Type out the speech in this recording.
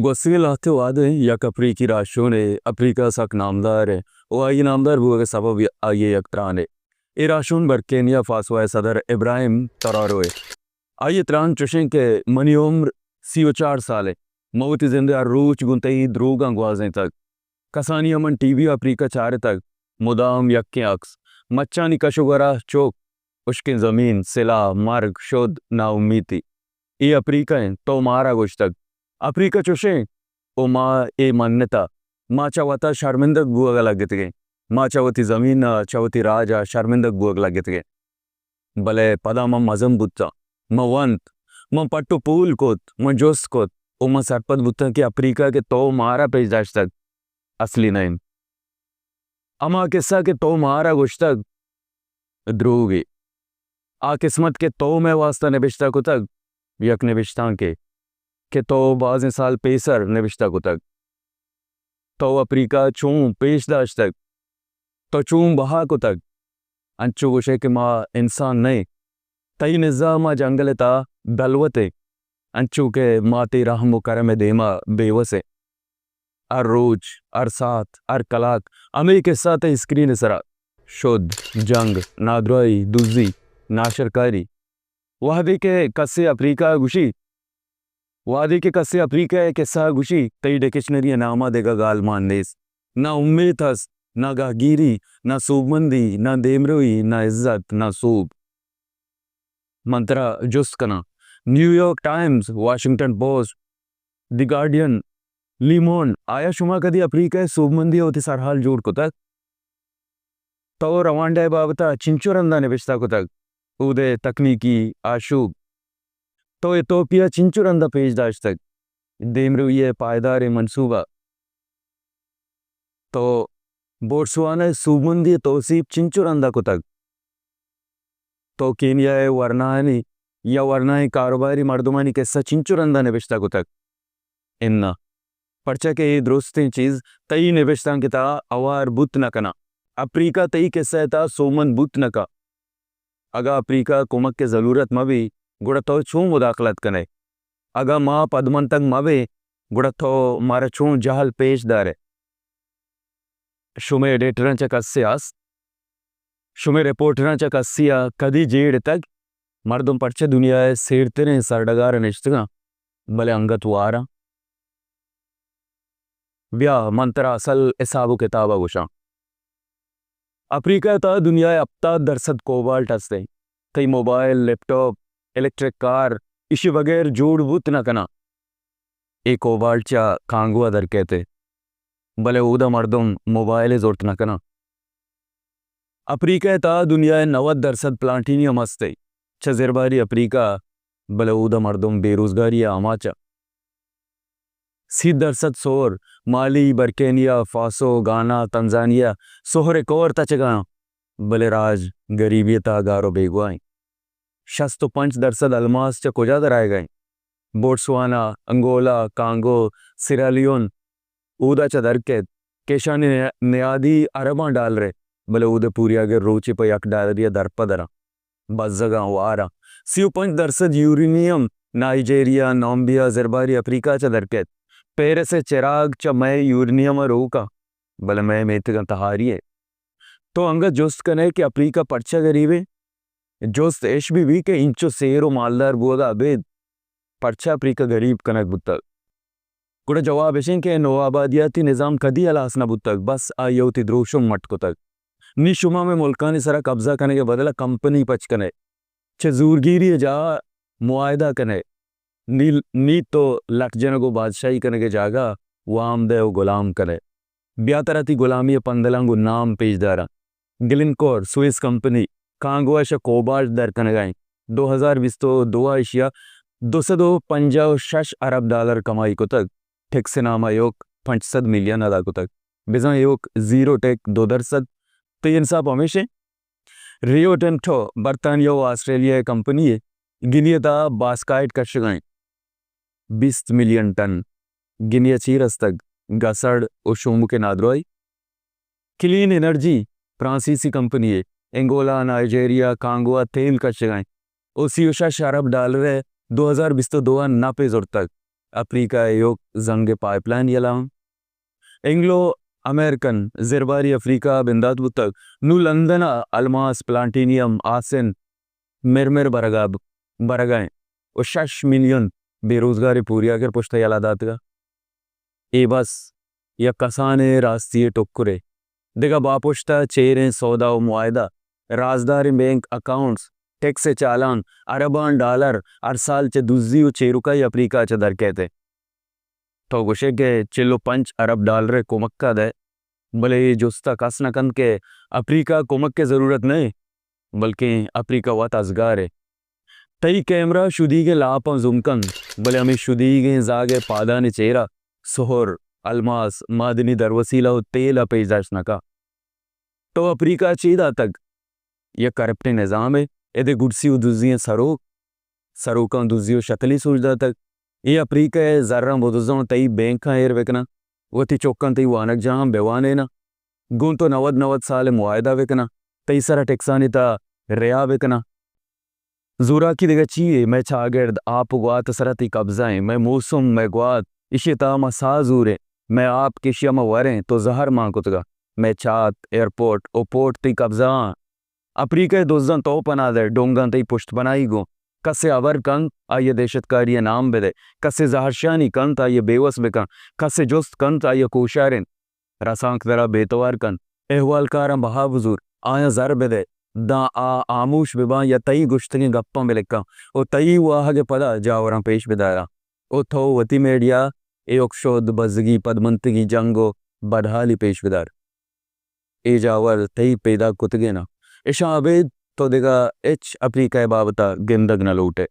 گوستگیں لہتے وہدے یک اپریکی راہشونے اپریکہ ء سک نامدار ء و آئی ء نامدار بوگ ء سبب آئی ء یک ترانے۔ اے راہشون برکینیا فاسو ء صدر ابراہیم ترارو ء۔ آئی ء تران چوشیں کہ منی عمر سی و چار سال ء، من وتی زند ء ہر روچ گوں تئی دروگاں گوازینتگ۔ کسانی ء من ٹی وی ء اپریکہ چارتگ، مدام یکیں اکس، مچانی کش و گورا چک، ہشکیں زمین، سلاہ، مرگ، شد، ناامیتی۔ اے اپریکہ انت، تو مارا گوشتگ۔ اپریکہ چوشیں، و ما اے منتا، ما چہ وتا شرمندگ بوگ ء لگتگیں۔ ما چہ وتی زمین ء، چہ وتی راج ء شرمندگ بوگ لگتگیں۔ بلے پدا من مزن بوتاں، من ونت، من پٹ و پول کت، من جست کت و من سرپد بوتاں کہ اپریکہ کہ تو مارا پیش داشتگ، اصلی نہ انت۔ ہما قصہ کہ تو مارا گوشتگ، دروگے۔ آ قسمت کہ تو مئے واستا نبشتہ کتگ، یک نبشتانکے کہ تو بازیں سال پیسر نبشتہ کتگ۔ تو اپریکہ چون پیش داشتگ؟ تو چون بہا کتگ؟ انچو گوشئے کہ ما انسان نہ ایں۔ تئی نزا ما جنگل ء تہا دلوت ایں، انچو کہ ما تئی رحم و کرم ء دیما بے وس ایں۔ ہر روچ، ہر ساعت، ہر کلاک ہمے قصہ تئی اسکرین ء سرا، شد، جنگ، نادراہی، دزی، ناشرکاری۔ وہدے کہ کسے اپریکہ ء گوشی، وہدے کہ کسے اپریکہ ء قصہ ء گوشی، تئی ڈکشنری ء نام ء دگہ گال مان نیست۔ نہ امیت ہست، نہ گہگیری، نہ سوبمندی، نہ دیمروئی، نہ عزت، نہ سوب۔ من ترا جست کناں، نیویارک ٹائمز، واشنگٹن پوسٹ، دی گارڈین، لیمونڈ، آیا شما کدی اپریکہ ء سوبمندی ء وتی سرحال جوڑ کتگ؟ تو روانڈا ء بابت ء چنچو رندا نبشتہ کتگ؟ اود ء تکنیکی آشوب۔ تو ایتھوپیا چنچو رندا پیش داشتگ؟ دیمروئی ء پائیداریں منصوبہ۔ تو بوٹسوانا ء سوبمندی ء توسیپ چنچو رندا کتگ؟ تو کینیا ء ورناہانی یا ورناہیں کاروباری مردمانی قصہ چنچو رندا نبشتہ کتگ؟ اناں، پرچا کہ اے درستیں چیز تئی نبشتانک ء تہا ہوار بوت نہ کناں۔ اپریکہ تئی قصہ ء تہا سوبمند بوت نہ کنت۔ اگاں اپریکہ ء کمک ء ضلورت مہ بیت، گڑا تو چون مداخلت کنئے؟ اگاں ما پدمنتگ مہ بیں، گڑا تو مارا چون جہل پیش دارئے؟ شمئے ایڈیٹراں چہ کسے است؟ شمئے رپورٹراں چہ کسے ء کدی جیڑ اتگ؟ مردم پرچہ دنیا ء سیرتریں سرڈگار ء نشتگاں، بلے انگت وار آں؟ بیا، من ترا اصل حساب و کتاب ء گوشاں۔ اپریکہ ء تہا دنیا ء ہپتاد درسد کوبالٹ است انت۔ تئی موبائل، لیپ ٹاپ، الیکٹرک کار ایشی بغیر جوڑ بوت نہ کناں۔ اے کوبالٹ چہ کانگو ء در کئیت، بلے اودا مردم موبائلے زرت نہ کناں۔ اپریکہ ء تہا دنیا ء نود درسد پلانٹینیم است انت۔ چہ زرباری اپریکہ، بلے اودا مردم بے روزگاری ء آماچ انت۔ سی درسد سہر، مالی، برکینیا فاسو، گانا، تنزانیہ، سہر ء کور تچگا انت، بلے راج گریبی ء تہا گار و بیگواہ انت۔ شست و پنچ درسد الماس چہ کجا در آیگا انت؟ بوٹسوانا، انگولا، کانگو، سیرالیون، اودا چہ در کیت کہ اشانی نیا-، نیادی ارباں ڈالر ء، بلے اود ء پوریاگر روچے پہ یک ڈالری ء در پہ در انت۔ بزگاں واراں۔ سی و پنچ درسد یورینیم نائیجیریا، نامبیا، زرباری اپریکہ چہ در کیت۔ پیرس ء چراگ چہ مئے یورینیم ء روک انت، بلے مئے میتگاں تہاری ء۔ تو انگت جست کنئے کہ اپریکہ پرچا گریب انت؟ جست اش بہ بیت کہ اینچو سیر و مالدار بوگ ء ابید پرچا اپریکہ گریب کنگ بوتگ؟ گڑا جواب اش انت کہ نوآبادیاتی نظام کدی ہلاس نہ بوتگ، بس آئی ء وتی دروشم مٹ کتگ۔ نی شما مئے ملکانی سرا قبضہ کنگ ء بدل ء کمپنی پچ کنئے، چہ زورگیری ء جاہ ء معاہدہ کنئے، نی، نی تو لٹ جنگ و بادشاہی کنگ ء جاگہ ء وام دئے و گلام کنئے۔ بیا ترا تئی گلامی ء پندلاں گوں نام پیش داراں۔ گلینکور، سوئس کمپنی، کانگو ء شہ کوبالٹ در کنگا انت۔ دو ہزار بیست و دو ء ایشی ء دو سد و پنجاہ و شش ارب ڈالر کمائی کتگ۔ ٹیکس ء نام ء ایوک پنچ سد ملین ادا کتگ۔ بزاں ایوک زیرو ٹیک دو درسد۔ تئی انصاف ہمیش انت؟ ریو ٹنٹو برطانیہ و آسٹریلیا ء کمپنی ء گنی ء تہا باسکائٹ کشگا انت۔ بیست ملین ٹن گنی ء چیر استگ، گسڑ و شومک ء نادراہی۔ کلین انرجی فرانسیسی کمپنی ء انگولا، نائیجیریا، کانگو ء تیل کشگا انت و سی و شش ارب ڈالر ء دو ہزار بیست و دو ء نپ ء زرتگ۔ اپریکہ ء ایوک زنگ ء پائپ لائن یلہ انت۔ اینگلو امریکن زرباری اپریکہ ء بندات بوتگ۔ نوں لندن ء الماس، پلانٹینیم، آسن، مرمر برگ ء، برگ ء انت و شش ملین بے روزگارے پوریاگر پشت ء یلہ داتگ۔ اے بس یک کسانیں راستی ء ٹکرے۔ دگہ باپشت ء چیریں سودا و معاہدہ، رازداریں بینک اکاؤنٹس، ٹیکس ء چالان، ارباں ڈالر ہر سال چہ دزی و چیرکائی اپریکہ ء چہ در کیت۔ تو گوشے کہ چل و پنچ ارب ڈالر ء کمک ء دئے، بلے اے جست ء کس نہ کنت کہ اپریکہ ء کمک ء ضرورت نہ انت، بلکیں اپریکہ وت ازگار ء۔ تئی کیمرہ شدیگیں لاپاں زوم کنت، بلے ہمے شدیگیں زاگ ء پادانی چیرا سہر، الماس، معدنی دروسیلہ و تیل ء پیش داشت نہ کنت۔ تو اپریکہ ء چے داتگ؟ یک کرپٹیں نظامے۔ ادے گڈسے و دزی ء سروک، سروکاں دزی و شتلی سوج داتگ۔ اے اپریکہ ء زراں بدزاں و تئی بینکاں ایر بکناں، وتی چکاں تئی وانگجاہاں بہ وانیناں، گوں تو نود نود سال ء معاہدہ بکناں، تئی سرا ٹیکسانی تہا ریا بکناں۔ زوراکی دگہ چی یے؟ مئے چاگرد، آپ و گوات ء سرا تئی قبضہ ایں۔ مئے موسم، مئے گوات، ایشی ء تہا ما ساہ زوریں۔ مئے آپ کہ ایشی ء ما وریں، تو زہر مان کتگ ء۔ مئے چات، ایئرپورٹ و پورٹ تئی قبضہ آں۔ اپریکہ ء دزاں تو پناہ دئے، ڈونگاں تئی پشت پناہی گوں۔ کسے ہبر کنت، آئی ء دہشتکاری ء نام بدئے۔ کسے زہرشانی کنت، آئی ء بے وس بکن۔ کسے جست کنت، آئی ء کوشارین۔ رسانکدراں بے توار کن، احوالکاراں بہا بزور، آیاں زر بدئے، داں آ ہاموش بباں یا تئی گوشتگیں گپاں بلکاں و تئی واہگ ء پدا جاوراں پیش بداراں۔ و تو وتی میڈیا ایوک شد، بزگی، پدمنتگی، جنگ و بدحالی پیش بدار۔ اے جاور تئی پیداک کتگین انت۔ اشاں ابید تو دگہ ہچ اپریکہ ء بابت ء گندگ نہ لوٹ ئے۔